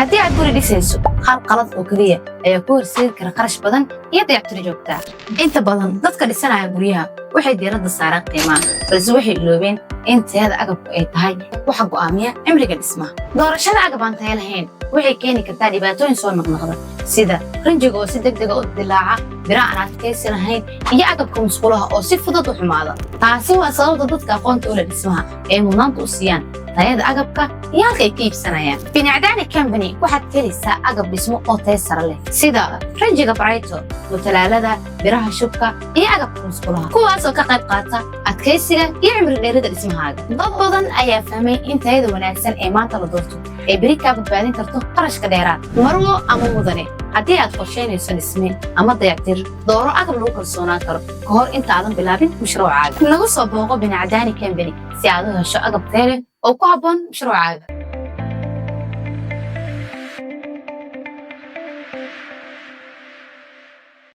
Haddii aad guri dhisayso, hal qalad oo keliya ayaa ku horseedi kara qarash badan iyo dayactir joogtaa. Inta badan dadka dhisanaya guryaha waxay diiradda saaraan qiimaha, balse waxay iloobeen in tayada agabku ay tahay waxa go'aamiya cimriga dhismaha. Doorashada agab aan tayo lahayn waxay keeni kartaa dhibaatooyin soo noqnoqda, sida rinjiga oo si degdega u dilaaca, bira aan adkaysi lahayn iyo agabka musqulaha oo si fudud u xumaada. Taasi waa sababta dadka aqoonta u leh dhismaha ay mudnaanta u siiyaan tayada agabka iyo halka ay ka iibsanayaan. Binacdaani Company waxaad ka helaysaa agab dhismo oo tayo sare leh, sida rinjiga Brighto, mutalaalada, biraha shubka iyo agabka musqulaha, kuwaasoo ka qayb qaata adkaysiga iyo cimri dheerida dhismahaaga. Dad badan ayaa fahmay in tayada wanaagsan ee maanta la doorto ay beri kaa badbaadin karto qarashka dheeraad. Marwo ama mudane, haddii aad qorshaynayso dhisme ama dayactir, dooro agab lagu kalsoonaan karo ka hor intaadan bilaabin mashruucaaga. Nagu soo booqo Binacdaani Company si aad u hesho agab tayo leh oo ku habboon mashruucaaga.